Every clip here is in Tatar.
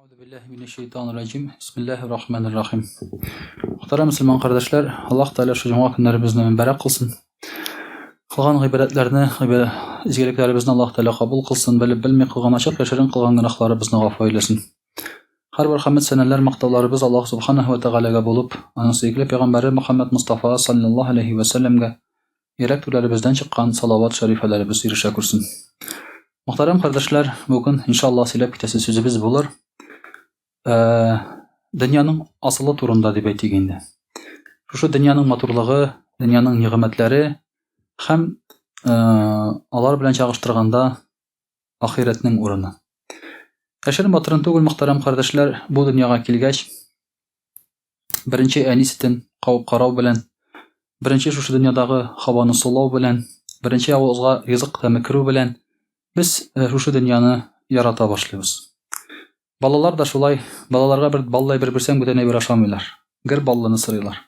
Биллаһи Бисмиллаһир рахманир рахим. Мөхтәрәм мөселман кардәшләр, Аллаһ Тәгалә шу җомга көннәребезне мөбарәк кылсын. Кылган гыйбадәтләрне, изгелекләребезне Аллаһ Тәгалә кабул кылсын, белеп белми кылган ачык яшерен кылган гөнаһларыбызны гафу әйләсен. Һәрбер хәмд сәнәләр, мактауларыбыз Аллаһ Субханаһу ва Тәгаләгә булып, аның сөекле пәйгамбәре Мөхәммәд Мустафа саллаллаһу алейхи ва сәлләмгә йөрәк түрләребездән чыккан салават шәрифәләребез ирешә күрсен. Мөхтәрәм кардәшләр, бүген иншаллаһ сөйләп китәсе сүзебез булыр. Э, дөньяның асылы турында дип әйтик инде. Шушы дөньяның матурлыгы, дөньяның нигъмәтләре һәм э, алар белән чагыштырганда ахирәтнең урыны. Яшерен батырын түгел, мөхтәрәм кардәшләр, бу дөньяга килгәч, беренче әни сөтен кабып карау белән, беренче шушы дөньядагы һаваны сулау белән, беренче авызга ризык тәме керү белән без э, шушы дөньяны ярата башлыйбыз. Балалар да шулай, балаларга бер баллай бер бирсәң, бүтән әйбер ашамыйлар. Гер баллыны сорыйлар.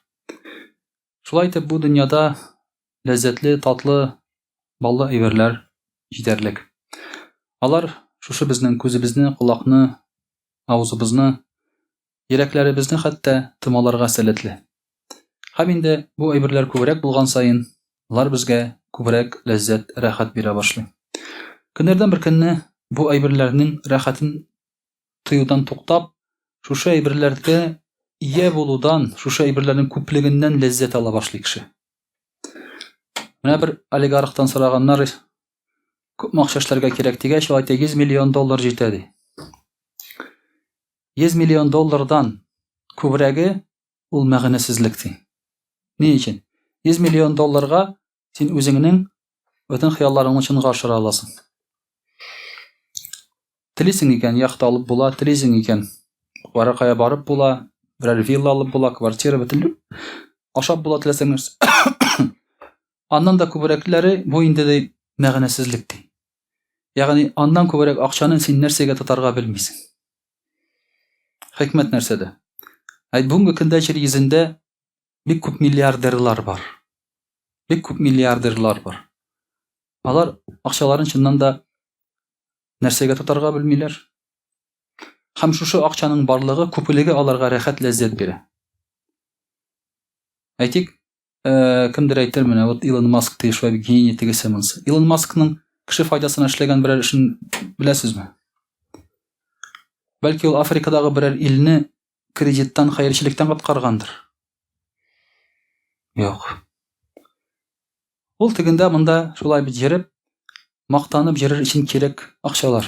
Шулай итеп, бу дөньяда ләззәтле, татлы, баллы әйберләр җитәрлек. Алар шушы безнең күзебезне, колакны, авызыбызны, йөрәкләребезне хәтта томаларга сәләтле. Һәм инде бу әйберләр күбрәк булган саен, алар безгә күбрәк ләззәт, рәхәт бирә башлый. Көннәрдән бер көнне бу әйберләрнең рәхәтен тоюдан туктап, шушы әйберләргә ия булудан, шушы әйберләрнең күплегеннән ләззәт ала башлый кеше. Менә бер олигархтан сораганнар, күпме акча эшләргә кирәк дигәч, ул әйтә, 100 миллион доллар җитә ди. 100 миллион доллардан күбрәге ул мәгънәсезлек ди. Ни өчен? 100 миллион долларга син үзеңнең бөтен хыялларыңны чынга ашыра аласың. Телисең икән, яхта алып була, телисең икән, бара кая барып була, берәр вилла алып була, квартира бөтен ашап була теләсәң нәрсә. Аннан да күбрәкләре бу инде ди мәгънәсезлек ди. Ягъни аннан күбрәк акчаны син нәрсәгә тотарга белмисең. Хикмәт нәрсәдә? Әйт, бүгенге көндә җир йөзендә бик күп миллиардерлар бар. Бик күп миллиардерлар бар. Алар акчаларын чыннан да нәрсәгә тотарга белмиләр. Һәм шушы акчаның барлыгы, күплеге аларга рәхәт, ләззәт бирә. Әйтик, э, кемдер әйтер менә, вот Илон Маск ди, шулай гений тегесе монысы. Илон Маскның кеше файдасына эшләгән берәр эшен беләсезме? Бәлки ул Африкадагы берәр илне кредиттан, хәерчелектән коткаргандыр. Юк. Ул тегендә монда шулай бит йөреп, мактанып йөрер өчен кирәк акчалар.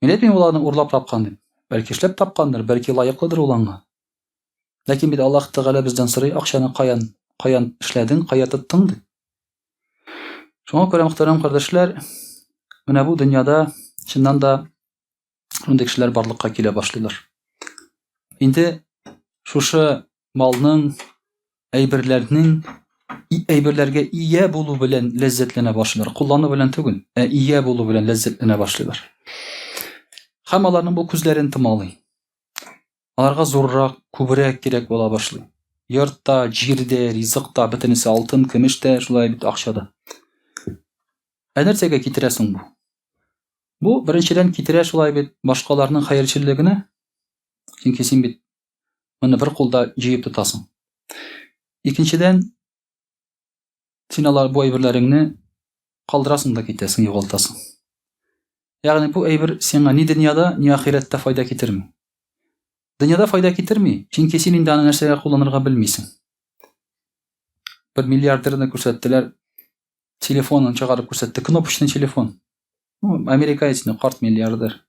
Мин әйтмим ул аны урлап тапкан дип. Бәлки эшләп тапкандыр, бәлки лаеклыдыр ул аңа. Ләкин бит Аллаһ Тәгалә бездән сорый, акчаны каян, каян эшләдең, кая тоттың дип. Шуңа күрә, мөхтәрәм кардәшләр, менә бу дөньяда чыннан да шундый кешеләр барлыкка килә башлыйлар. Инде шушы малның, әйберләрнең әйберләргә ия булу белән ләззәтләнә башлыйлар. Куллану белән түгел, ә ия булу белән ләззәтләнә башлыйлар. Һәм аларның бу күзләрен томалый. Аларга зуррак, күбрәк кирәк була башлый. Йорт та, җир дә, ризык та, бөтенесе алтын, көмеш тә, шулай бит акча да. Ә нәрсәгә китерә соң бу? Бу беренчедән китерә шулай бит башкаларның хәерчеллегенә. Чөнки син бит моны бер кулда җыеп тотасың. Икенчедән, син алар бу әйберләреңне калдырасың да китәсең, югалтасың. Ягъни бу әйбер сиңа ни дөньяда, ни ахирәттә файда китерми. Дөньяда файда китерми, чөнки син инде аны нәрсәгә кулланырга белмисең. Бер миллиардерны күрсәттеләр, телефонын чыгарып күрсәтте, кнопочный телефон. Ну, американец, карт миллиардер.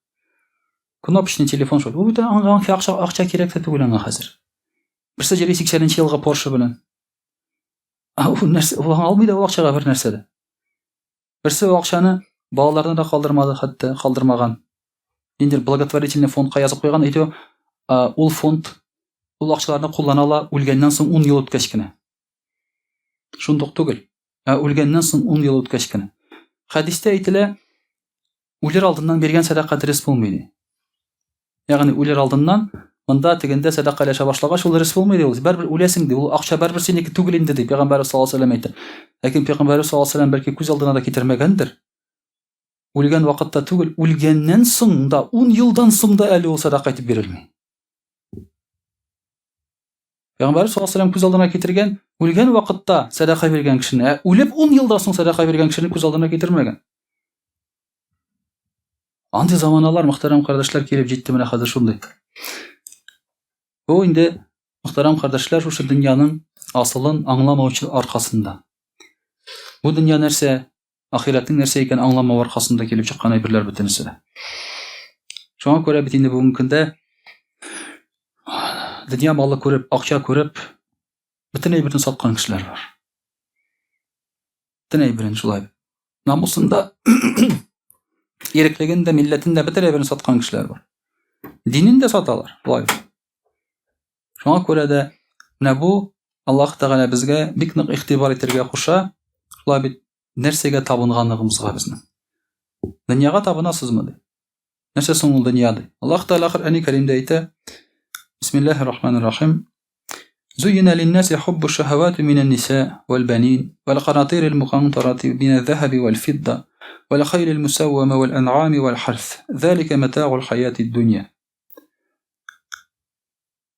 Кнопочный телефон шул. Бу бит аңа акча, акча кирәк тә түгел аңа хәзер. Берсе җөри 80 елгы Porsche белән. Ә ул нәрсә, ул алмый да ул акчага бер нәрсә дә. Берсе ул акчаны балаларына да калдырмады, хәтта калдырмаган. Ниндидер благотворительный фондка язып куйган, әйтү, ул фонд ул акчаларны куллана ала үлгәннән соң 10 ел үткәч кенә. Шундук түгел, ә үлгәннән соң 10 ел үткәч кенә. Хәдистә әйтелә, үлер алдыннан биргән сәдака дөрес булмый ди. Ягъни үлер алдыннан монда тегендә сәдака өләшә башлагач, ул дөрес булмый ди ул. Бәрбер үләсең ди, ул акча бәрбер синеке түгел инде ди, Пәйгамбәрбез саллаллаһу алейһи ва сәлләм әйтә. Ләкин Пәйгамбәрбез саллаллаһу алейһи ва сәлләм бәлки күз алдына да китермәгәндер. Үлгән вакытта түгел, үлгәннән соң да, 10 елдан соң да әле ул сәдака итеп бирелми. Пәйгамбәрбез саллаллаһу алейһи күз алдына китергән, үлгән вакытта сәдака биргән кешене, ә үлеп 10 елдан соң сәдака биргән кешене күз алдына китермәгән. Андый заманалар, мөхтәрәм кардәшләр, килеп җитте менә хәзер шундый. Бу инде, мөхтәрәм кардәшләр, шушы дөньяның асылын аңламаучы аркасында. Бу дөнья нәрсә, ахирәтнең нәрсә икәнен аңламау аркасында килеп чыккан әйберләр бөтенесе дә. Шуңа күрә бит инде бүгенге көндә дөнья малы күреп, акча күреп, бөтен әйберне саткан кешеләр бар. Бөтен әйберен шулай. Намусын да, иреклеген дә, милләтен дә бөтен әйберен саткан кешеләр бар. Динен дә саталар, шулай. Шуңа күрә дә менә бу Аллаһ Тәгалә безгә бик нык игътибар итәргә куша. Шулай бит нәрсәгә табынганлыгыбызга безнең. Дөньяга табынасызмы ди. Нәрсә соң ул дөнья ди. Аллаһ Тәгалә Коръәни Кәримдә әйтә: Бисмиллаһир рахманир рахим. Зуйина линнаси хуббу шахавати минән ниса вәл банин вәл канатирил мукантарати минәз захаби вәл фидда вәл хайлил мусаввама вәл ан'ами вәл харс. Залика матагул хаятид дөнья.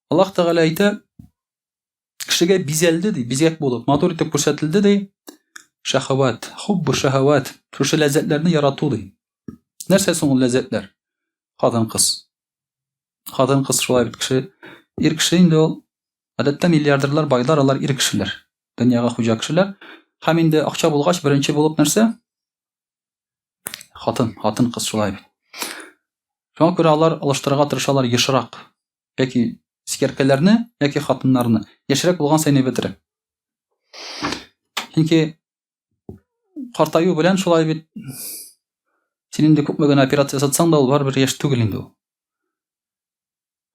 Аллаһ Тәгалә әйтә, кешегә бизәлде ди, бизәк булып, матур итеп күрсәтелде ди. Шәһават, хуббу шәһават, шушы ләззәтләрне ярату ди. Нәрсә соң ул ләззәтләр? Хатын-кыз. Хатын-кыз шулай бит кеше, ир кеше инде ул. Гадәттә миллиардерлар, байлар алар ир кешеләр. Дөньяга хуҗа кешеләр. Һәм инде акча булгач, беренче булып нәрсә? Хатын, хатын-кыз шулай бит. Шуңа күрә алар алыштырырга тырышалар ешрак. Яки скеркәләрне, яки хатыннарны. Яшьрәк булган саен әйбәтрәк. Чөнки картаю белән шулай бит син инде күпме генә операция ясатсаң да, ул барыбер яшь түгел инде ул.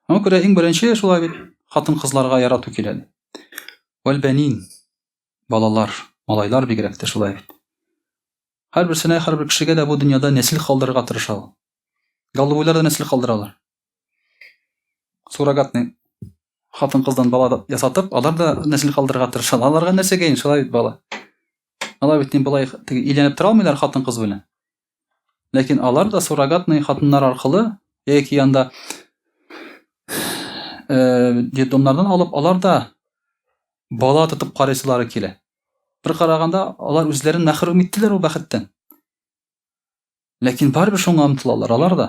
Шуңа күрә иң беренче шулай бит хатын-кызларга ярату килә. Вәлбәнин балалар, малайлар бигрәк тә шулай бит. Һәрберсенә, һәрбер кешегә дә бу дөньяда нәсел калдырырга тырыша ул. Голубойлар да нәсел калдыралар. Суррогатный хатын-кыздан бала ясатып, алар да нәсел калдырырга тырышалар. Аларга нәрсәгә инде шулай бит бала? Алар бит болай теге өйләнеп тора алмыйлар хатын-кыз белән. Ләкин алар да суррогатный хатыннар аркылы яки анда э детдомнардан алып, алар да бала тотып карыйсылары килә. Бер караганда, алар үзләрен мәхрүм иттеләр ул бәхеттән. Ләкин барыбер шуңа омтылалар алар да.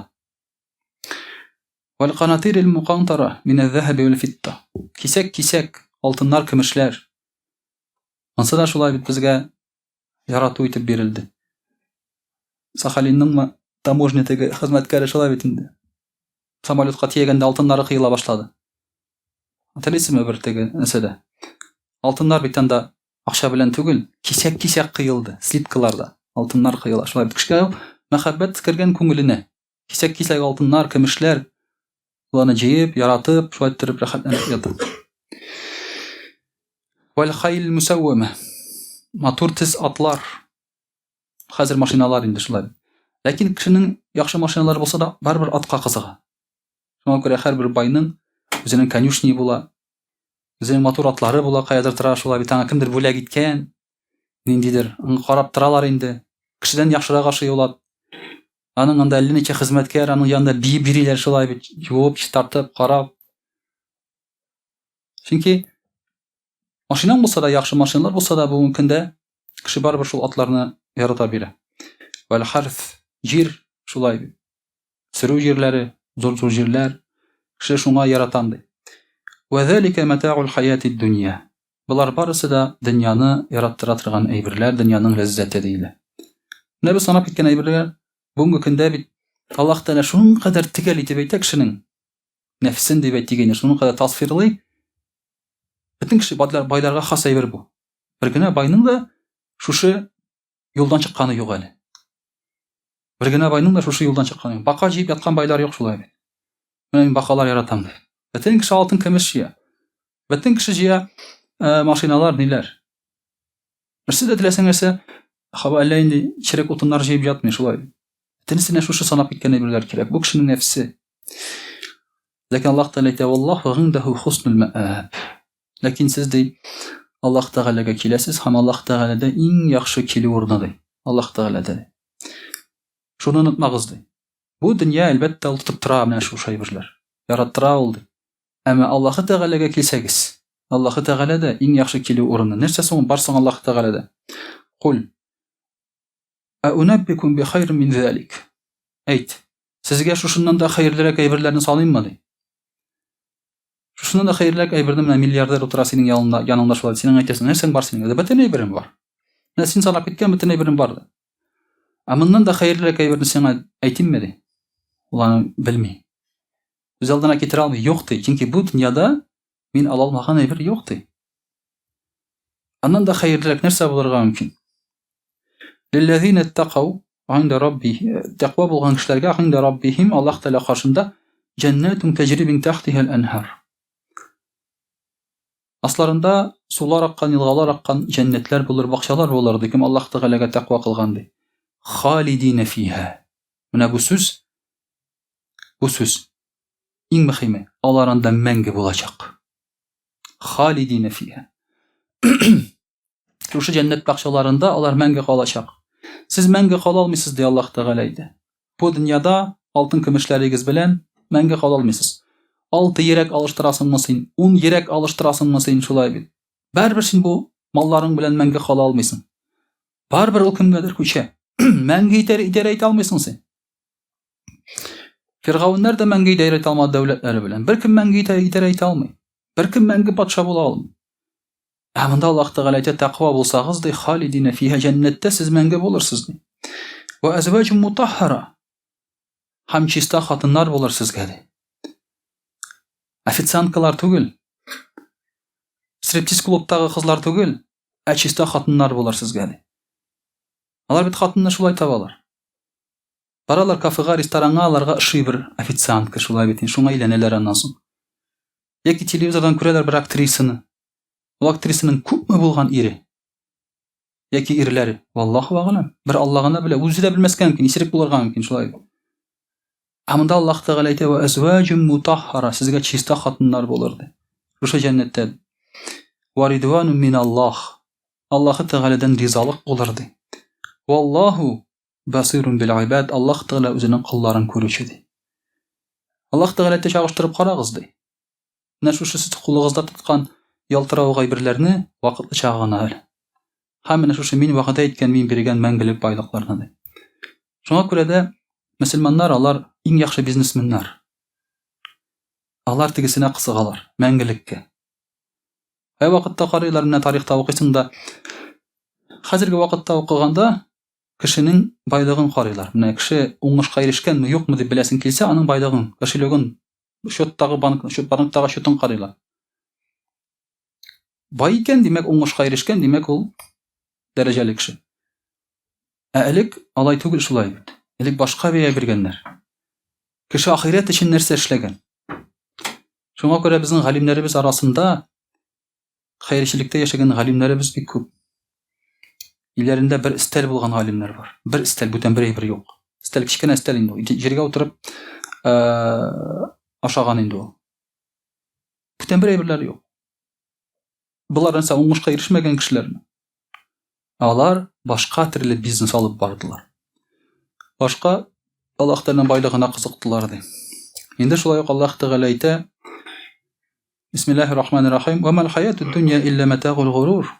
Вәл канатирил мукантара минәз зәһәби вәл фитта. Кисәк-кисәк алтыннар, көмешләр. Ансы да шулай бит безгә ярату итеп бирелде. Сахалинның таможня теге хезмәткәре шулай бит инде. Самолетка тиягәндә алтыннары кыела башлады. Хәтерлисезме бер теге нәрсәдә? Алтыннар бит анда акча белән түгел, кисәк-кисәк кыелды, слиткаларда алтыннар кыела. Шулай бит кешегә мәхәббәт кергән күңеленә. Кисәк-кисәк алтыннар, көмешләр уларны җыеп, яратып, шулай иттереп рәхәтләнеп ята. Вәл хайл мусаввама. Матур тиз атлар. Хәзер машиналар инде шулай. Ләкин кешенең яхшы машиналары булса да, барыбер атка кызыга. Шуңа күрә һәрбер байның үзенең конюшни була, үзенең матур атлары була, каядыр тора, шулай бит аңа кемдер бүләк иткән, ниндидер, аңа карап торалар инде. Кешедән яхшырак ашый ул ат. Аның анда әллә ничә хезмәткәр, аның янында биеп йөриләр шулай бит, юып, чистартып, карап. Чөнки машинаң булса да, яхшы машиналар булса да, бүгенге көндә кеше барыбер шул атларны ярата бирә. Вәл харф, җир шулай бит. Сөрү җирләре, зур-зур җирләр, кеше шуңа яратам ди. Вә залика мата'ул хаятид дөнья. Болар барысы да дөньяны яраттыра торган әйберләр, дөньяның ләззәте диелә. Менә без санап киткән әйберләр бүгенге көндә бит Аллаһ Тәгалә шуның кадәр төгәл итеп әйтә кешенең нәфсен дип әйтик инде, шуның кадәр тасвирлый. Бөтен кеше байларга хас әйбер бу. Бер генә байның да шушы юлдан чыкканы юк әле. Бер генә байның да шушы юлдан чыкканы юк. Бака җыеп яткан байлар юк шулай бит. Менә мин бакалар яратам дип. Бөтен кеше алтын көмеш җыя. Бөтен кеше җыя э, машиналар, ниләр. Берсе дә теләсәң нәрсә, хаба әллә инде черек утыннар җыеп ятмый шулай. Бөтенесенә шушы санап киткән әйберләр кирәк. Бу кешенең нәфсе. Ләкин Аллаһ Тәгалә әйтә, "Валлаһу гиндәһу хуснул мәәб". Ләкин сез ди, Аллаһ Тәгаләгә киләсез һәм Аллаһ Тәгаләдә иң яхшы килү урыны ди. Аллаһ Тәгаләдә. Шуны онытмагыз ди. Бу дөнья, әлбәттә, ул тотып тора менә шушы әйберләр. Яраттыра ул ди. Әмма Аллаһы Тәгаләгә килсәгез, Аллаһы Тәгалә дә иң яхшы килү урыны. Нәрсә соң бар соң Аллаһы Тәгаләдә? Кул. Ә унаббикум би хайрин мин залик. Әйт, сезгә шушыннан да хәерлерәк әйберләрне саныйммы ди. Шушыннан да хәерлерәк әйберне менә миллиардер утыра синең яныңда, яныңда шулай. Синең әйтәсең, нәрсәң бар синең? Бөтен әйберең бар. Менә син санап киткән бөтен әйберең бар. Ә моннан да хәерлерәк әйберне сиңа әйтимме ди. Ул аны белми. Күз алдына китерә алмый, юк ди. Чөнки бу дөньяда мин ала алмаган әйбер юк ди. Аннан да хәерлерәк нәрсә булырга мөмкин? Лилләзина тақау инда рабби тәкъва булган кешеләргә инда раббихим Аллаһ Тәгалә каршында җәннәтун таҗри мин тахтиха ал-анһар. Асларында сулар аккан, елгалар аккан җәннәтләр булыр, бакчалар булыр, ди. Кем Аллаһ Тәгаләгә тәкъва кылган ди. Халидина фиһа. Менә бу сүз Бу сүз иң мөһиме, алар анда мәңге булачак. Халидина фиһа. Шушы җәннәт бакчаларында алар мәңге калачак. Сез мәңге кала алмыйсыз, ди Аллаһ Тәгалә әйтә. Бу дөньяда алтын көмешләрегез белән мәңге кала алмыйсыз. Алты йөрәк алыштырасыңмы син, ун йөрәк алыштырасыңмы син, шулай бит. Барыбер син бу малларың белән мәңге кала алмыйсың. Барыбер ул кемгәдер күчә. Мәңге идарә итә алмыйсың син. Фиргавеннәр дә мәңге идарә итә алмады дәүләтләре белән. Беркем мәңге идарә итә алмый. Беркем мәңге патша була алмый. Ә монда Аллаһ Тәгалә әйтә, тәкъва булсагыз, ди, халидина фиһа җәннәттә сез мәңге булырсыз, ди. Ва әзваҗун мутаххара. Һәм чиста хатыннар булыр сезгә, ди. Официанткалар түгел. Стриптиз клубтагы кызлар түгел, ә чиста хатыннар булыр сезгә, ди. Алар бит хатынны шулай табалар. Баралар кафега, ресторанга, аларга ошый бер официантка, шулай бит, шуңа өйләнәләр аннан соң. Яки телевизордан күрәләр бер актрисаны. Ул актрисаның күпме булган ире? Яки ирләре. Валлаху әгълам. Бер Алла гына белә, үзе дә белмәскә мөмкин, исерек булырга мөмкин, шулай бит. Ә монда Аллаһ Тәгалә әйтә, "Ва әзваҗум мутаххара", сезгә чиста хатыннар булыр ди. Шушы җәннәттә. Ва ридванум миналлаһ. Аллаһы Тәгаләдән ризалык булыр ди. Валлаһу басирун бил ибад, Аллаһ Тәгалә үзенең колларын күрүче ди. Аллаһ Тәгалә әйтә, чагыштырып карагыз ди. Менә шушы сез кулыгызда тоткан ялтыравык әйберләрне вакытлыча гына әле. Һәм менә шушы мин вәгъдә иткән, мин биргән мәңгелек байлыкларны ди. Шуңа күрә дә мөселманнар алар иң яхшы бизнесменнар. Алар тегесенә кысыгалар, мәңгелеккә. Кай вакытта карыйлар, менә тарихта укыйсың да, хәзерге вакытта укыганда кешенең байлыгын карыйлар. Менә кеше уңышка ирешкәнме, юкмы дип беләсең килсә, аның байлыгын, кошелегын, счеттагы банк, счет банктагы счетын карыйлар. Бай икән, димәк, уңышка ирешкән, димәк, ул дәрәҗәле кеше. Ә элек алай түгел шулай бит. Элек башка бәя биргәннәр. Кеше ахирәт өчен нәрсә эшләгән? Шуңа күрә безнең галимнәребез арасында хәерчелектә яшәгән галимнәребез бик күп. Өйләрендә бер өстәл булган галимнәр бар. Бер өстәл, бүтән бер әйбер юк. Өстәл кечкенә өстәл инде ул. Җиргә утырып ашаган инде ул. Бүтән бер әйберләр юк. Болар нәрсә уңышка ирешмәгән кешеләрме? Алар башка төрле бизнес алып бардылар. Башка Аллаһ Тәгаләнең байлыгына кызыктылар ди. Инде шулай ук Аллаһ Тәгалә әйтә: Бисмиллаһир рахманир рахим. Ва мал хаятуд дөнья илля матагул горур.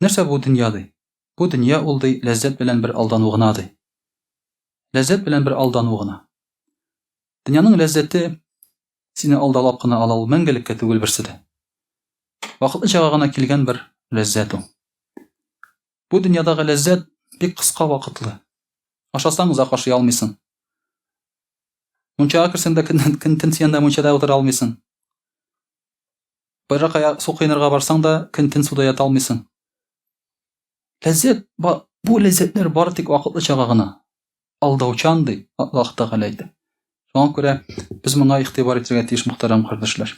Нәрсә бу дөнья ди? Бу дөнья ул ди ләззәт белән бер алдану гына ди. Ләззәт белән бер алдану гына. Дөньяның ләззәте Сине алдалап кына ала ул, мәңгелеккә түгел берсе дә. Вакытлычага гына килгән бер ләззәт ул. Бу дөньядагы ләззәт бик кыска вакытлы. Ашасаң озак ашый алмыйсың. Мунчага керсәң дә көн төн син анда мунчада утыра алмыйсың. Бер кая су коенырга барсаң да көн төн суда ята алмыйсың. Ләззәт, бу ләззәтләр бары тик вакытлычага гына. Алдаучан ди, Аллаһ Тәгалә әйтә. Шуңа күрә без моңа игътибар итәргә тиеш, мөхтәрәм кардәшләр.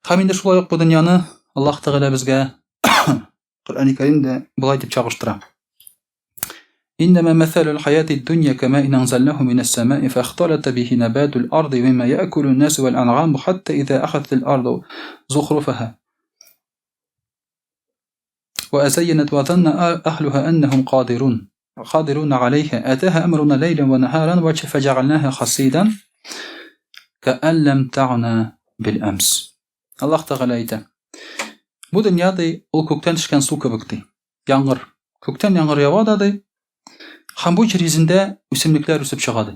Һәм инде шулай ук бу дөньяны Аллаһ Тәгалә безгә Коръәни Кәримдә болай дип чагыштыра. Иннәмә мәсәлүл хаяти дөнья кәмә ин анзалнаху минәс сәмаи фәхталата бихи набатул арди мимма яакулу нас вәл ан'аму хатта иза ахазатил арду зухруфаха ва азайянат ва занна ахлуха аннахум кадирун. قادرون عليها أتاها أمرنا ليلا ونهارا فجعلناها حصيدا كأن لم تغن بالأمس. Аллаһ Тәгалә әйтә. Бу дөнья ди, ул күктән төшкән су кебек ди. Яңгыр. Күктән яңгыр ява да ди. Һәм бу җир йөзендә үсемлекләр үсеп чыга ди.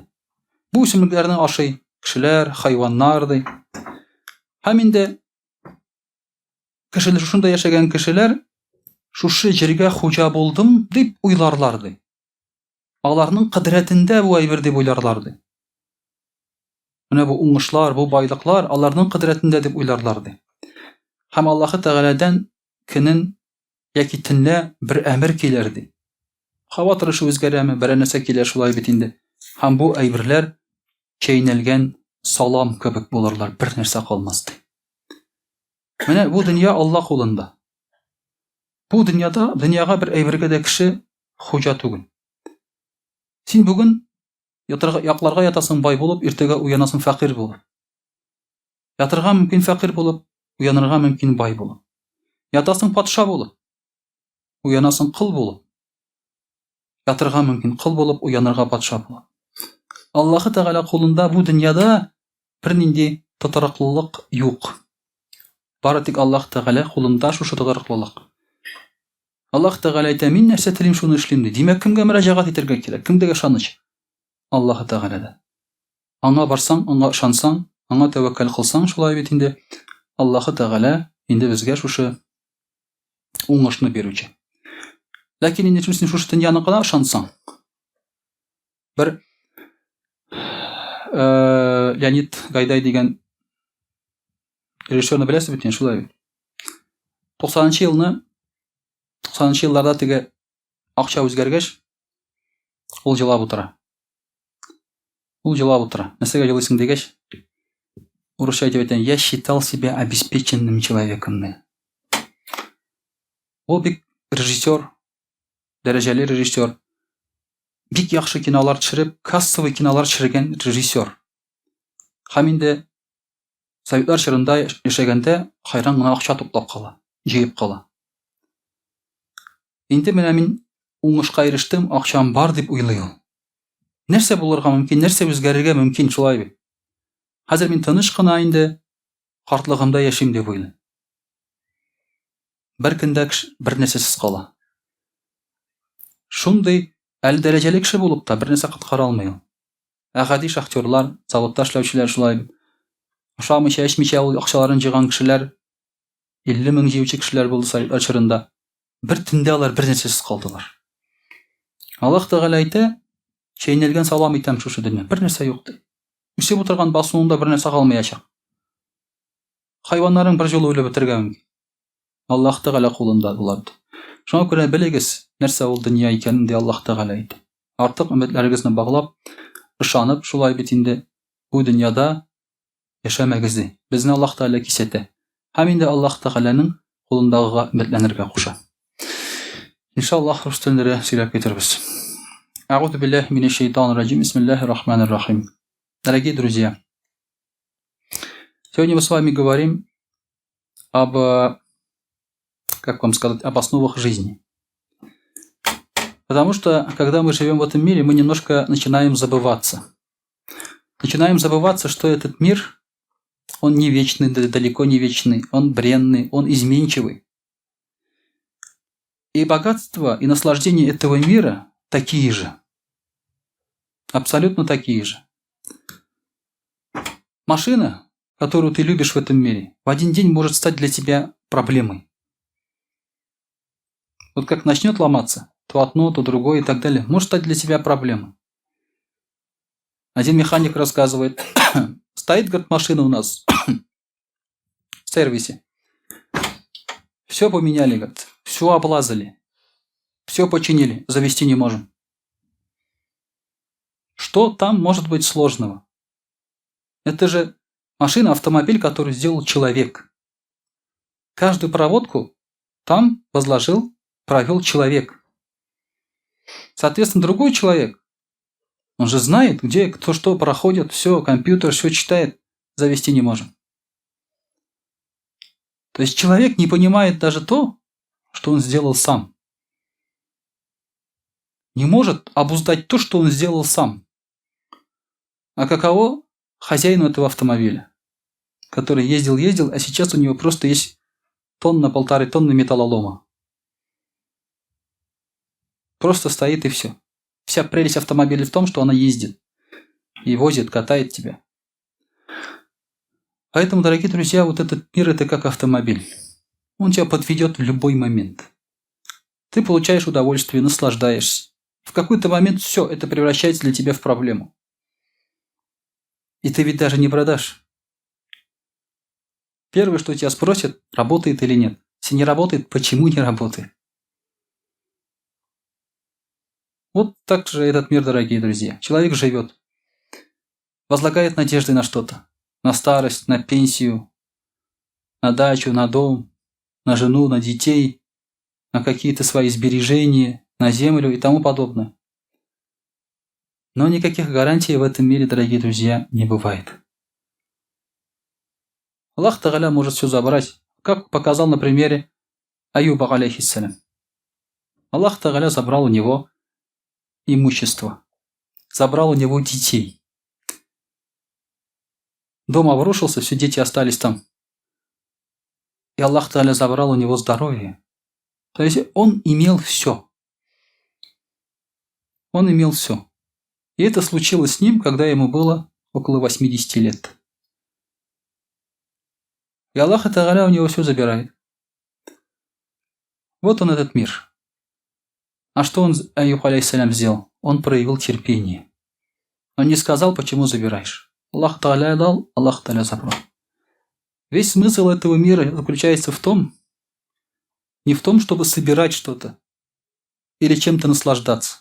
Бу үсемлекләрне ашый кешеләр, хайваннар ди. Һәм инде кешеләр шушында яшәгән кешеләр шушы җиргә хуҗа булдым дип уйларлар ди. Аларның кодрәтендә бу әйбер дип уйларлар ди. Менә бу уңышлар, бу байлыклар аларның кодрәтендә дип уйларлар ди. Һәм Аллаһы Тәгаләдән көнен яки төнлә бер әмер килер ди. Һава торышы үзгәрәме, берәр нәрсә килә шулай бит инде. Һәм бу әйберләр чәйнәлгән салам кебек булырлар, бер нәрсә калмас ди. Менә бу дөнья Алла кулында. Бу дөньяда, дөньяга бер әйбергә дә кеше хуҗа түгел. Син бүген ятырга, якларга ятасың бай булып, иртәгә уянасың фәкыйрь булып. Ятырга мөмкин фәкыйрь булып, уянырга мөмкин бай булып. Ятасың патша булып, уянасың кол булып. Ятырга мөмкин кол булып, уянырга патша булып. Аллаһы Тәгалә кулында бу дөньяда бернинди тотрыклылык юк. Бары тик Аллаһ Тәгалә кулында шушы тотрыклылык. Аллаһ Тәгалә әйтә, мин нәрсә телим, шуны эшлим ди. Димәк, кемгә мөрәҗәгать итәргә кирәк? Кемдәге ышаныч? Аллаһ Тәгаләдә. Аңа барсаң, аңа ышансаң, аңа тәвәккәл кылсаң, шулай бит инде Аллаһ Тәгалә инде безгә шушы уңышны бирүче. Ләкин инде син шушы дөньяны гына ышансаң, бер э, Леонид Гайдай дигән режиссерны беләсез бит инде, шулай бит. 90 елны 90 елларда теге акча үзгәргәч, ул җылап утыра. Ул җылап утыра. Нәрсәгә җылыйсың дигәч, урысча әйтеп әйтәм, я считал себя обеспеченным человеком. Ул бик режиссер, дәрәҗәле режиссер. Бик яхшы кинолар төшереп, кассовый кинолар төшергән режиссер. Һәм инде Советлар чорында яшәгәндә хайран гына акча туплап кала, җыеп кала. Инде менә мин уңышка ирештем, акчам бар дип уйлый ул. Нәрсә булырга мөмкин, нәрсә үзгәрергә мөмкин, шулай бит. Хәзер мин тыныч кына инде картлыгымда яшим дип уйлый. Бер көндә бер нәрсәсез кала. Шундый әле дәрәҗәле кеше булып та бер нәрсә коткара алмый ул. Ә гади шахтерлар, заводта эшләүчеләр шулай ашамыйча, эчмичә ул акчаларын җыйган кешеләр, 50 мең җыючы кешеләр булды советлар чорында. Бер төндә алар бер нәрсәсез калдылар. Аллаһ Тәгалә әйтә, чәйнәлгән салам итәм шушы дөнья. Бер нәрсә юк ди. Үсеп утырган басуыңда бер нәрсә калмаячак. Хайваннарың бер жолы үлеп бетергә мөмкин. Аллаһ Тәгалә кулында болар. Шуңа күрә белегез, нәрсә ул дөнья икәнен, ди Аллаһ Тәгалә әйтә. Артык өметләрегезне баглап, ышанып, шулай бит инде бу дөньяда яшәмәгез ди. Безне Аллаһ Тәгалә кисәтә. Һәм инде Аллаһ Тәгаләнең кулындагыга өметләнергә куша. Иншаллаһ, рус телендә сөйләп китербез. Әгъузу биллаһи минәш шайтанир раҗим. Бисмиллаһир рахманир рахим. Дорогие друзья, сегодня мы с вами говорим об, как вам сказать, об основах жизни. Потому что, когда мы живем в этом мире, мы немножко начинаем забываться. Начинаем забываться, что этот мир, он не вечный, далеко не вечный, он бренный, он изменчивый. И богатство, и наслаждение этого мира такие же. Абсолютно такие же. Машина, которую ты любишь в этом мире, в один день может стать для тебя проблемой. Вот как начнет ломаться, то одно, то другое и так далее, может стать для тебя проблемой. Один механик рассказывает, стоит, говорит, машина у нас в сервисе. Все поменяли, говорит, все облазали, все починили, завести не можем. Что там может быть сложного? Это же машина, автомобиль, который сделал человек. Каждую проводку там возложил, провел человек. Соответственно, другой человек, он же знает, где кто что проходит, все, компьютер все читает, завести не можем. То есть человек не понимает даже то, что он сделал сам. Не может обуздать то, что он сделал сам. А каково хозяину этого автомобиля, который ездил-ездил, а сейчас у него просто есть тонна, полторы тонны металлолома. Просто стоит и все. Вся прелесть автомобиля в том, что она ездит. И возит, катает тебя. Поэтому, дорогие друзья, вот этот мир – это как автомобиль. Он тебя подведет в любой момент. Ты получаешь удовольствие, наслаждаешься. В какой-то момент все это превращается для тебя в проблему. И ты ведь даже не продашь. Первое, что тебя спросят, работает или нет. Если не работает, почему не работает? Вот так же этот мир, дорогие друзья. Человек живет, возлагает надежды на что-то. На старость, на пенсию, на дачу, на дом, на жену, на детей, на какие-то свои сбережения, на землю и тому подобное. Но никаких гарантий в этом мире, дорогие друзья, не бывает. Аллах Тагаля может все забрать, как показал на примере Аюба, алейхиссалям. Аллах Тагаля забрал у него имущество, забрал у него детей. Дом обрушился, все дети остались там. И Аллах Тагаля забрал у него здоровье. То есть он имел все. Он имел все. И это случилось с ним, когда ему было около 80 лет. И Аллах Тагаля у него все забирает. Вот он, этот мир. А что он, Аюб алейхиссалям, сделал? Он проявил терпение. Он не сказал, почему забираешь. Аллах Тааля дал, Аллах Тааля забрал. Весь смысл этого мира заключается в том, не в том, чтобы собирать что-то или чем-то наслаждаться,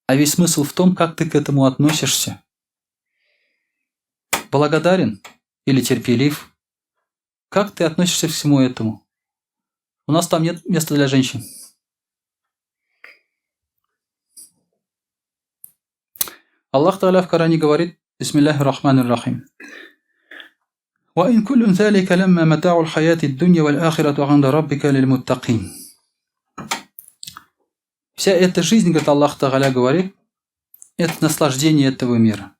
а весь смысл в том, как ты к этому относишься. Благодарен или терпелив? Как ты относишься к всему этому? У нас там нет места для женщин. Аллах Тааля в Коране говорит: Бисмиллахи рахмани рахим. وَإِنْ كُلٌّ ذَلِكَ لَمَّا مَتَاعُ الْحَيَاةِ الدُّنْيَا وَالْآخِرَةُ عِنْدَ رَبِّكَ لِلْمُتَّقِينَ. Вся эта жизнь, говорит Аллах Тааля, говорит, это наслаждение этого мира.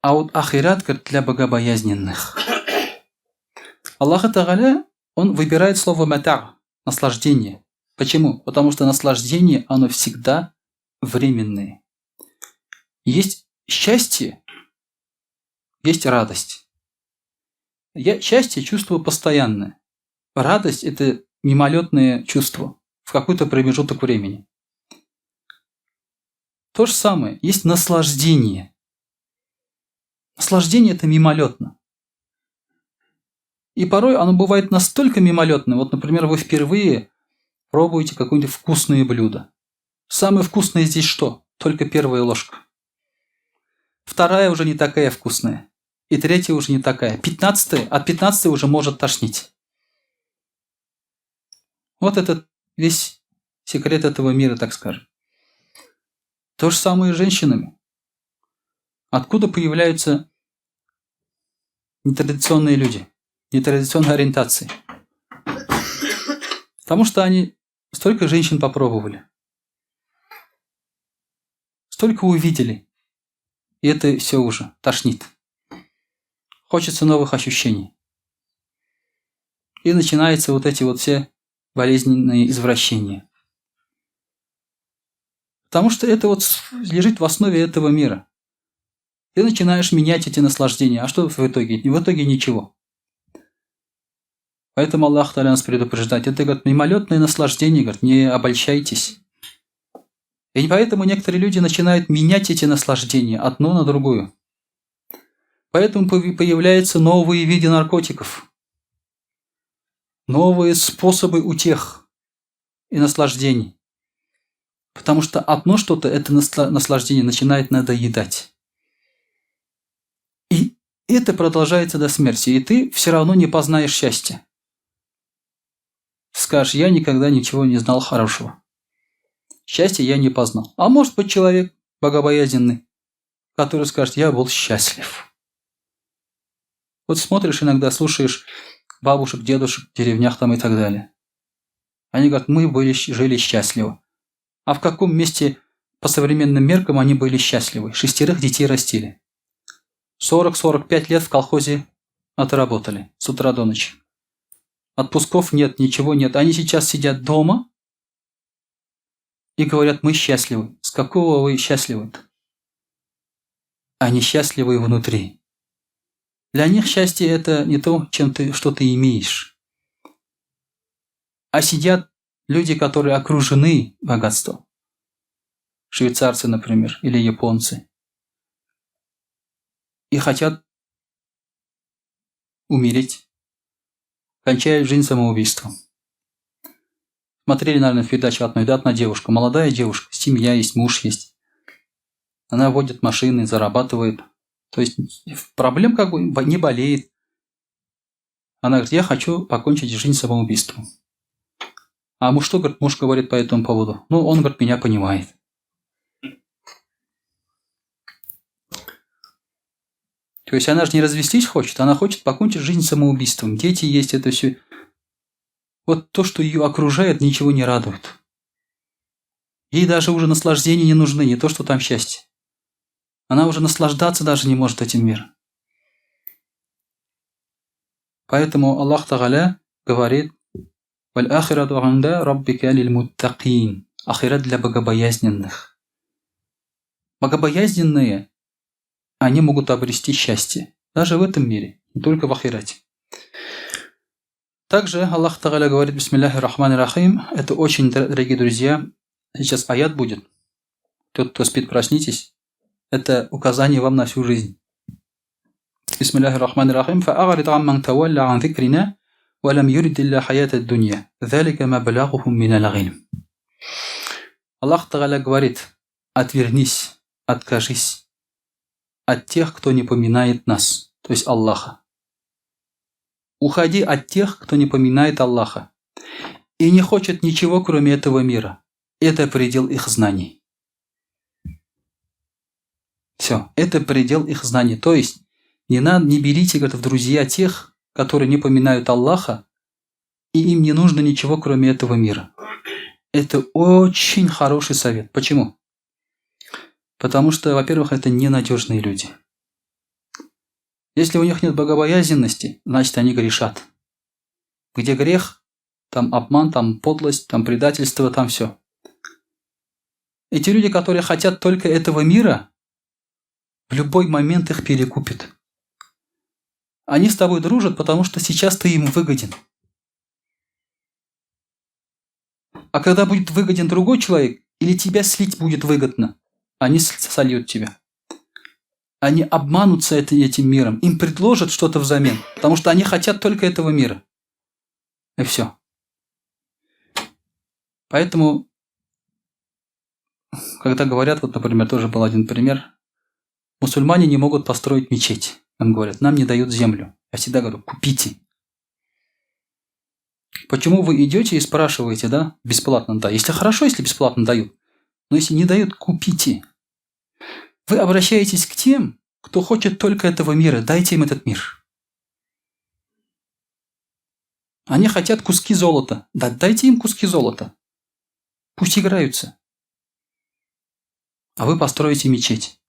А вот ахират, говорит, для богобоязненных. Аллах Тааля, он выбирает слово матар, наслаждение. Почему? Потому что наслаждение, оно всегда временное. Есть счастье, есть радость. Я счастье чувствую постоянное. Радость – это мимолетное чувство в какой-то промежуток времени. То же самое, есть наслаждение. Наслаждение – это мимолетно. И порой оно бывает настолько мимолетным. Вот, например, вы впервые пробуете какое-нибудь вкусное блюдо. Самое вкусное здесь что? Только первая ложка. Вторая уже не такая вкусная. И третья уже не такая. 15-я, от 15-й уже может тошнить. Вот этот весь секрет этого мира, так скажем. То же самое и с женщинами. Откуда появляются нетрадиционные люди, нетрадиционной ориентации? Потому что они столько женщин попробовали, столько увидели, и это все уже тошнит. Хочется новых ощущений. И начинаются вот эти вот все болезненные извращения. Потому что это вот лежит в основе этого мира. Ты начинаешь менять эти наслаждения. А что в итоге? В итоге ничего. Поэтому Аллах Тааля нас предупреждает. Это, говорит, мимолетное наслаждение, говорит, не обольщайтесь. И поэтому некоторые люди начинают менять эти наслаждения одно на другое. Поэтому появляются новые виды наркотиков, новые способы утех и наслаждений. Потому что одно что-то, это наслаждение, начинает надоедать. И это продолжается до смерти, и ты все равно не познаешь счастья. Скажешь, я никогда ничего не знал хорошего. Счастье я не познал. А может быть человек богобоязненный, который скажет, я был счастлив. Вот смотришь иногда, слушаешь бабушек, дедушек в деревнях там и так далее. Они говорят, мы жили счастливо. А в каком месте по современным меркам они были счастливы? Шестерых детей растили. 40-45 лет в колхозе отработали с утра до ночи. Отпусков нет, ничего нет. Они сейчас сидят дома и говорят, мы счастливы. С какого вы счастливы-то? Они счастливы внутри. Для них счастье это не то, чем ты, что ты имеешь. А сидят люди, которые окружены богатством. Швейцарцы, например, или японцы. И хотят умереть, кончая жизнь самоубийством. Смотрели, наверное, передачу одной, да, одна девушка, молодая девушка, семья есть, муж есть. Она водит машины, зарабатывает. То есть проблем как бы не болеет. Она говорит, я хочу покончить жизнь самоубийством. А муж что, говорит, муж говорит по этому поводу? Ну, он, говорит, меня понимает. То есть она же не развестись хочет, она хочет покончить жизнь самоубийством. Дети есть, это все. Вот то, что ее окружает, ничего не радует. Ей даже уже наслаждения не нужны, не то, что там счастье. Она уже наслаждаться даже не может этим миром. Поэтому Аллах Тагаля говорит, «Валь-ахирату ганда раббика лиль-муттакин». Ахират для богобоязненных. Богобоязненные, они могут обрести счастье. Даже в этом мире, не только в ахирате. Также Аллах Тагаля говорит, Бисмиллахи Рахмани Рахим, это очень, дорогие друзья, сейчас аят будет. Тот, кто спит, проснитесь. Это указание вам на всю жизнь. Бисмиллахи Рахмани Рахим. فَأَعْرِضْ عَمَّنْ تَوَلَّى عَنْ ذِكْرِنَا وَلَمْ يُرِدْ إِلَّا حَيَاةَ الدُّنْيَا ذَلِكَ مَبْلَغُهُمْ مِنَ الْعِلْمِ. Аллах Тагаля говорит, отвернись, откажись от тех, кто не поминает нас, то есть Аллаха. Уходи от тех, кто не поминает Аллаха и не хочет ничего, кроме этого мира. Это предел их знаний. Все, это предел их знаний. То есть, не надо, не берите, говорит, в друзья тех, которые не поминают Аллаха, и им не нужно ничего, кроме этого мира. Это очень хороший совет. Почему? Потому что, во-первых, это ненадежные люди. Если у них нет богобоязненности, значит, они грешат. Где грех, там обман, там подлость, там предательство, там все. Эти люди, которые хотят только этого мира, в любой момент их перекупят. Они с тобой дружат, потому что сейчас ты им выгоден. А когда будет выгоден другой человек, или тебя слить будет выгодно, они сольют тебя. Они обманутся этим миром. Им предложат что-то взамен, потому что они хотят только этого мира. И все. Поэтому, когда говорят, вот, например, тоже был один пример, мусульмане не могут построить мечеть. Нам говорят, нам не дают землю. Я всегда говорю, купите. Почему вы идете и спрашиваете, да, бесплатно, да. Если хорошо, если бесплатно дают. Но если не дают, купите. Вы обращаетесь к тем, кто хочет только этого мира. Дайте им этот мир. Они хотят куски золота. Да, дайте им куски золота. Пусть играются. А вы построите мечеть.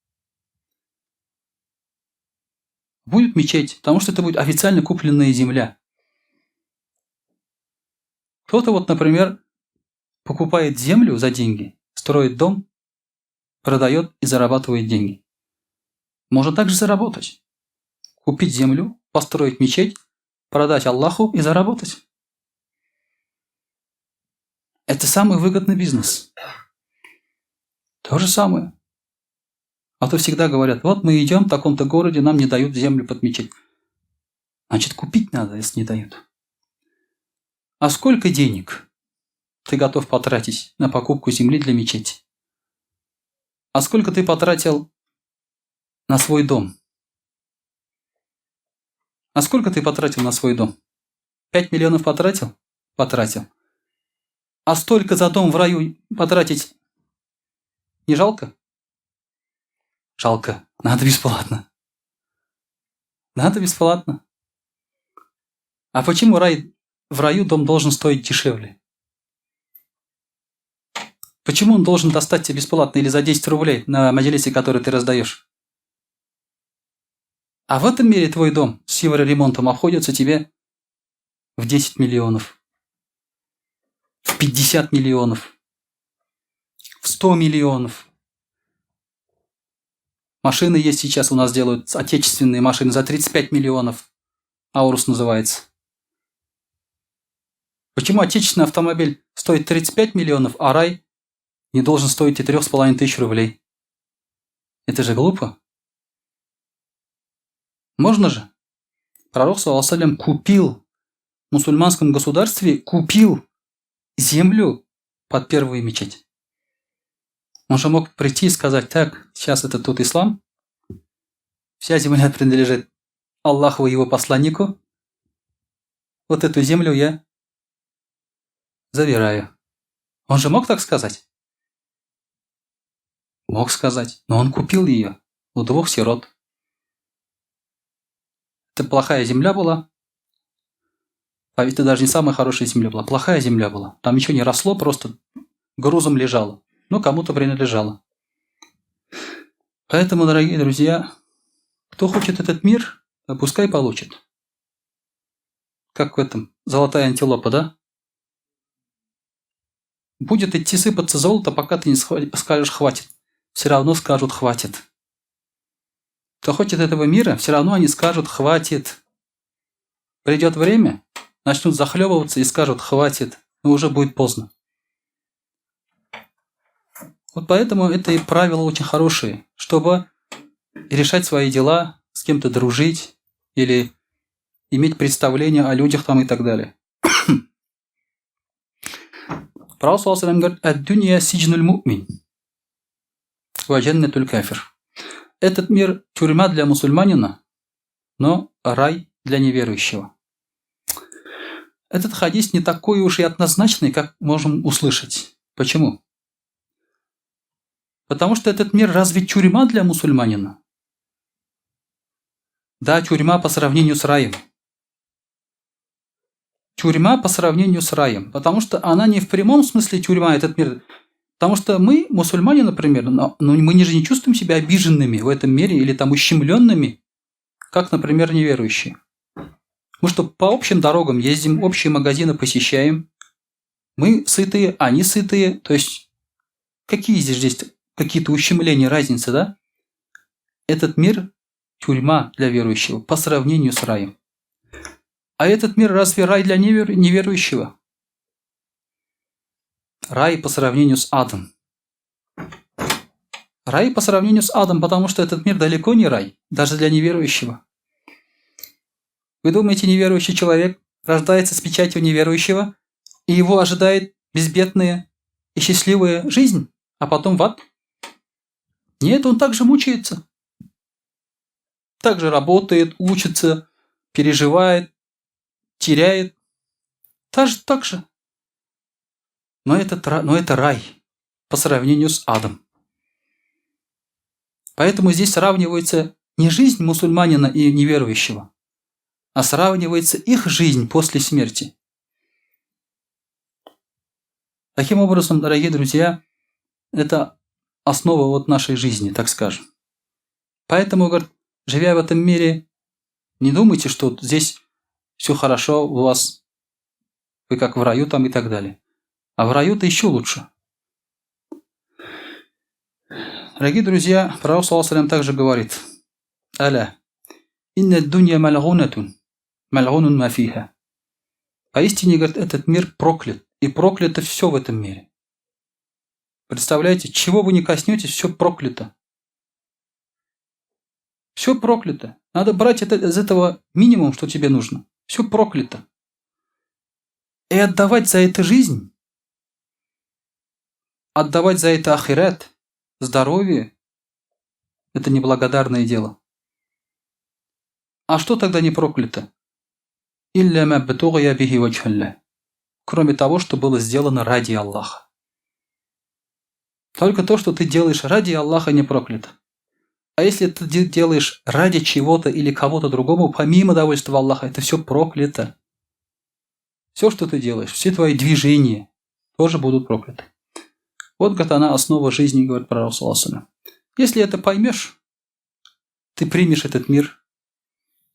Будет мечеть, потому что это будет официально купленная земля. Кто-то вот, например, покупает землю за деньги, строит дом, продает и зарабатывает деньги. Можно также заработать. Купить землю, построить мечеть, продать Аллаху и заработать. Это самый выгодный бизнес. То же самое. А то всегда говорят, вот мы идем в таком-то городе, нам не дают землю под мечеть. Значит, купить надо, если не дают. А сколько денег ты готов потратить на покупку земли для мечети? А сколько ты потратил на свой дом? А сколько ты потратил на свой дом? 5 миллионов потратил? Потратил. А столько за дом в раю потратить не жалко? Жалко. Надо бесплатно. Надо бесплатно. А почему в раю дом должен стоить дешевле? Почему он должен достать тебе бесплатно или за 10 рублей на мажилисе, который ты раздаешь? А в этом мире твой дом с евроремонтом обходится тебе в 10 миллионов, в 50 миллионов, в 100 миллионов. Машины есть сейчас у нас делают, отечественные машины за 35 миллионов. Аурус называется. Почему отечественный автомобиль стоит 35 миллионов, а рай не должен стоить и 3500 рублей? Это же глупо. Можно же? Пророк, саллаллаху купил в мусульманском государстве, купил землю под первую мечеть. Он же мог прийти и сказать, так, сейчас это тут ислам, вся земля принадлежит Аллаху и его посланнику, вот эту землю я забираю. Он же мог так сказать? Мог сказать, но он купил ее у двух сирот. Это плохая земля была. А ведь это даже не самая хорошая земля была. Плохая земля была. Там ничего не росло, просто грузом лежало. Но кому-то принадлежало. Поэтому, дорогие друзья, кто хочет этот мир, пускай получит. Как в этом, золотая антилопа, да? Будет идти сыпаться золото, пока ты не скажешь «хватит». Все равно скажут «хватит». Кто хочет этого мира, все равно они скажут «хватит». Придет время, начнут захлебываться и скажут «хватит», но уже будет поздно. Вот поэтому это и правила очень хорошие, чтобы решать свои дела, с кем-то дружить или иметь представление о людях там и так далее. Пророк саллаллаху говорит: «Ад-дунья сиджнуль му'мин, ва джаннатуль кафир». Этот мир тюрьма для мусульманина, но рай для неверующего. Этот хадис не такой уж и однозначный, как можем услышать. Почему? Потому что этот мир разве тюрьма для мусульманина? Да, тюрьма по сравнению с раем. Тюрьма по сравнению с раем. Потому что она не в прямом смысле тюрьма, этот мир. Потому что мы, мусульмане, например, но мы же не чувствуем себя обиженными в этом мире или там ущемленными, как, например, неверующие. Мы что, по общим дорогам ездим, общие магазины посещаем. Мы сытые, они сытые. То есть, какие здесь какие-то ущемления, разница, да? Этот мир – тюрьма для верующего по сравнению с раем. А этот мир разве рай для неверующего? Рай по сравнению с адом. Рай по сравнению с адом, потому что этот мир далеко не рай, даже для неверующего. Вы думаете, неверующий человек рождается с печатью неверующего, и его ожидает безбедная и счастливая жизнь, а потом в ад? Нет, он также мучается. Также работает, учится, переживает, теряет. Так же. Но это рай по сравнению с адом. Поэтому здесь сравнивается не жизнь мусульманина и неверующего, а сравнивается их жизнь после смерти. Таким образом, дорогие друзья, это основа вот нашей жизни, так скажем. Поэтому, говорит, живя в этом мире, не думайте, что здесь все хорошо у вас, вы как в раю там и так далее. А в раю-то еще лучше. Дорогие друзья, пророк саллаллаху алейхи ва саллям также говорит: «Аля, инна дунья мальгунатун, мальгунун ма фиха». Поистине, говорит, этот мир проклят, и проклято все в этом мире. Представляете, чего вы ни коснетесь, все проклято. Все проклято. Надо брать это, из этого минимум, что тебе нужно. Все проклято. И отдавать за это жизнь, отдавать за это ахират, здоровье, это неблагодарное дело. А что тогда не проклято? Илля ма бтугия бихи ваджхалля. Кроме того, что было сделано ради Аллаха. Только то, что ты делаешь ради Аллаха, не проклято. А если ты делаешь ради чего-то или кого-то другому, помимо довольства Аллаха, это все проклято. Все, что ты делаешь, все твои движения тоже будут прокляты. Вот, говорит, она основа жизни, говорит пророк, саллаллаху. Если это поймешь, ты примешь этот мир,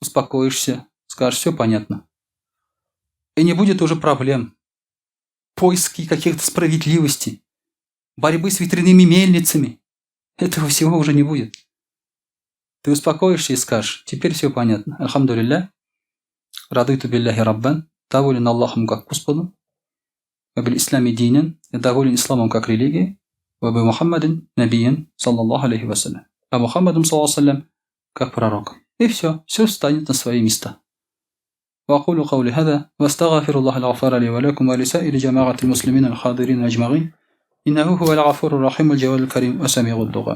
успокоишься, скажешь, все понятно. И не будет уже проблем. Поиски каких-то справедливостей, борьбы с ветряными мельницами. Этого всего уже не будет. Ты успокоишься и скажешь, теперь все понятно. Альхамдулилля, радуйту билляхи раббан, доволен Аллахом как Господом, وبالإسلام دينا, доволен исламом как религией, وبمحمد نبيا, صلى الله عليه وسلم. А Мухаммадом, صلى الله как пророком. И все, все встанет на свои места. وأقول قولي هذا واستغفر الله الغفار لي ولكم ولسائر جماعة المسلمين الحاضرين أجمعين إنه هو الغفور الرحيم الجواد الكريم وسميع الدعاء.